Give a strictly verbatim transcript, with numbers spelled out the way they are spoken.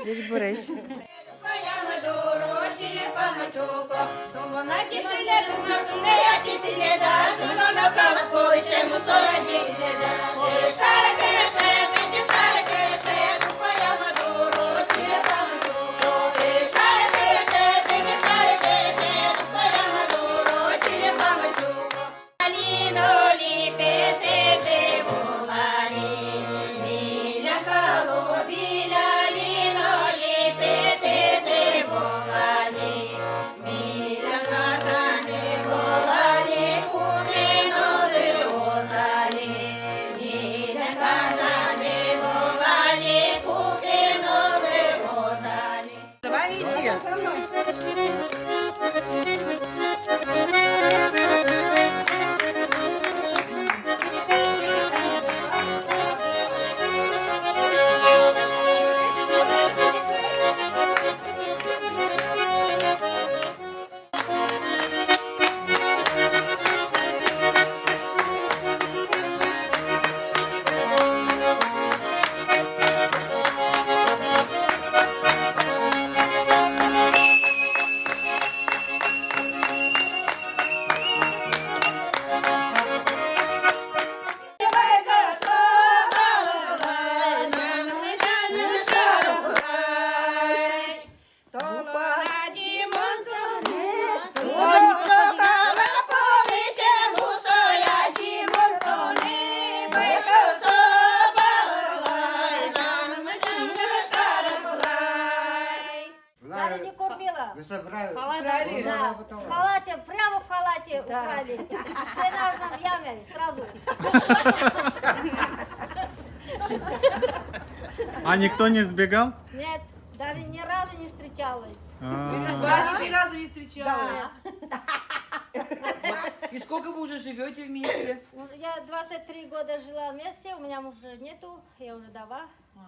Ӟечбуресь. Даже не кормила. Вы собрали? Халате. Да. В халате, прямо в халате украли. Сцена в яме, сразу. А никто не сбегал? Нет, даже ни разу не встречалась. А. Даже ни разу не встречалась. Да. И сколько вы уже живёте вместе? Уже я двадцать три года жила вместе, у меня мужа нету, я уже вдова. А.